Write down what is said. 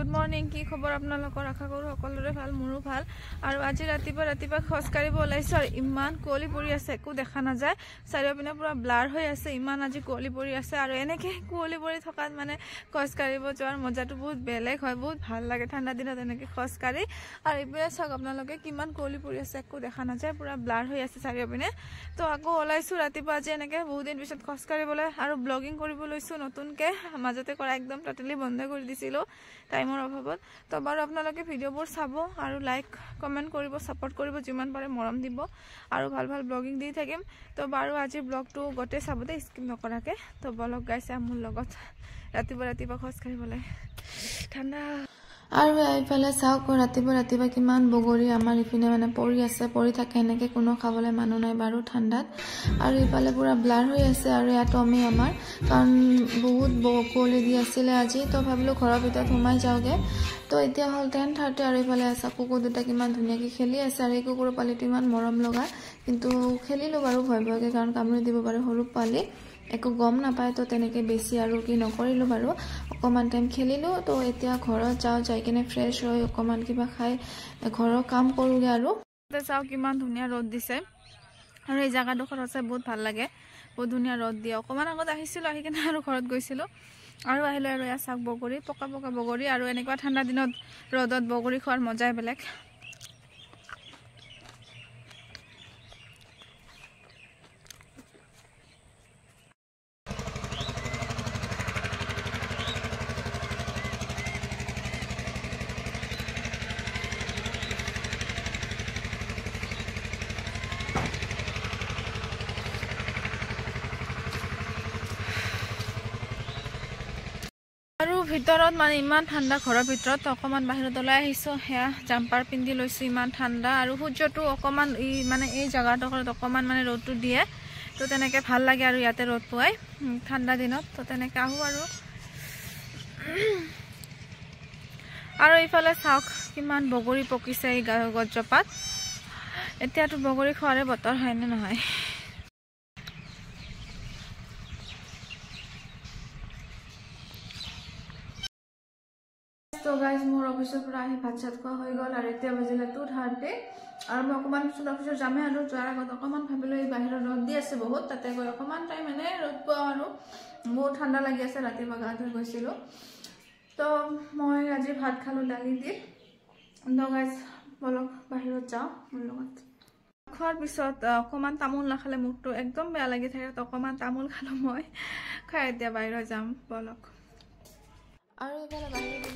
Good morning. কি খবৰ আপোনালোকৰ? আশা কৰোঁ সকলোৰে ভাল, মোৰো ভাল। আৰু আজি ৰাতিপুৱা ৰাতিপুৱা খোজকাঢ়িব ওলাইছোঁ আৰু ইমান কুঁৱলী পৰি আছে, একো দেখা নাযায়, চাৰিওপিনে পূৰা ব্লাৰ হৈ আছে, ইমান আজি কুঁৱলী পৰি আছে। আৰু এনেকৈ কুঁৱলী পৰি থকাত মানে খোজকাঢ়িব যোৱাৰ মজাটো বহুত বেলেগ হয়, বহুত ভাল লাগে ঠাণ্ডা দিনত এনেকৈ খোজকাঢ়ি। আৰু এইপিনে চাওক আপোনালোকে কিমান কুঁৱলী পৰি আছে, একো দেখা নাযায়, পূৰা ব্লাৰ হৈ আছে চাৰিওপিনে। তো আকৌ ওলাইছোঁ ৰাতিপুৱা আজি এনেকৈ বহুত দিন পিছত খোজকাঢ়িবলৈ আৰু ব্লগিং কৰিব লৈছোঁ নতুনকৈ। মাজতে কৰা একদম ট'টেলি বন্ধ কৰি দিছিলোঁ টাইমৰ অভাৱত। তো বাৰু আপোনালোকে ভিডিঅ'বোৰ চাব আৰু লাইক কমেণ্ট কৰিব, ছাপৰ্ট কৰিব, যিমান পাৰে মৰম দিব আৰু ভাল ভাল ব্লগিং দি থাকিম। তো বাৰু আজিৰ ব্লগটো গোটেই চাব দেই, স্কিপ নকৰাকৈ। তো বলক গাইছে মোৰ লগত ৰাতিপুৱা ৰাতিপুৱা খোজকাঢ়িবলৈ, ঠাণ্ডা। আৰু এইফালে চাওক ৰাতিপুৱা ৰাতিপুৱা কিমান বগৰী আমাৰ ইপিনে মানে পৰি আছে, পৰি থাকে এনেকৈ, কোনো খাবলৈ মানুহ নাই বাৰু ঠাণ্ডাত। আৰু ইফালে পূৰা ব্লাৰ হৈ আছে। আৰু ইয়াত আমি আমাৰ কাৰণ বহুত কুঁৱলী দি আছিলে আজি, তো ভাবিলোঁ ঘৰৰ ভিতৰত সোমাই যাওঁগৈ। তো এতিয়া হ'ল 10:30। আৰু এইফালে আছে কুকুৰ দুটা কিমান ধুনীয়াকৈ খেলি আছে। আৰু এই কুকুৰৰ পোৱালিটো ইমান মৰম লগা, কিন্তু খেলিলোঁ বাৰু ভয় ভয়কৈ, কাৰণ কামুৰি দিব পাৰে, সৰু পোৱালি একো গম নাপায়। তো তেনেকৈ বেছি আৰু কি নকৰিলোঁ বাৰু, অকণমান টাইম খেলিলোঁ। তো এতিয়া ঘৰত যাওঁ, যাই কিনে ফ্ৰেছ হৈ অকণমান কিবা খাই ঘৰৰ কাম কৰোঁগৈ। আৰু চাওঁ কিমান ধুনীয়া ৰ'দ দিছে আৰু এই জেগাডোখৰ সঁচাই বহুত ভাল লাগে, বহুত ধুনীয়া ৰ'দ দিয়ে। অকণমান আগত আহিছিলোঁ, আহি কিনে আৰু ঘৰত গৈছিলোঁ আৰু আহিলোঁ। আৰু ইয়াত চাওক বগৰী, পকা পকা বগৰী। আৰু এনেকুৱা ঠাণ্ডা দিনত ৰ'দত বগৰী খোৱাৰ মজাই বেলেগ। আৰু ভিতৰত মানে ইমান ঠাণ্ডা ঘৰৰ ভিতৰত, অকণমান বাহিৰত ওলাই আহিছোঁ, সেয়া জাম্পাৰ পিন্ধি লৈছোঁ, ইমান ঠাণ্ডা। আৰু সূৰ্যটো অকণমান এই মানে এই জেগাডোখৰত অকণমান মানে ৰ'দটো দিয়ে, তো তেনেকৈ ভাল লাগে আৰু ইয়াতে ৰ'দ পোৱাই ঠাণ্ডা দিনত। তো তেনেকৈ আহোঁ আৰু। আৰু এইফালে চাওক কিমান বগৰী পকিছে এই গছজোপাত। এতিয়াতো বগৰী খোৱাৰে বতৰ হয়নে নহয়? তো গাইজ মোৰ অফিচৰ পৰা আহি ভাত চাত খোৱা হৈ গ'ল আৰু এতিয়া বাজিলে 2:30। আৰু মই অকণমান পিছত অফিচত যামেই। আৰু যোৱাৰ আগত অকণমান ভাবিলোঁ এই বাহিৰত ৰ'দ দি আছে বহুত, তাতে গৈ অকণমান টাইম এনেই ৰ'দ পোৱা আৰু বহুত ঠাণ্ডা লাগি আছে, ৰাতিপুৱা গা ধুই গৈছিলোঁ। তো মই আজি ভাত খালোঁ দালি দি। তো গাইজ বলক বাহিৰত যাওঁ মোৰ লগত। খোৱাৰ পিছত অকণমান তামোল নাখালে মুখটো একদম বেয়া লাগি থাকে, তো অকণমান তামোল খালোঁ মই, খাই এতিয়া বাহিৰত যাম বলক। আৰু এইফালে বাহিৰত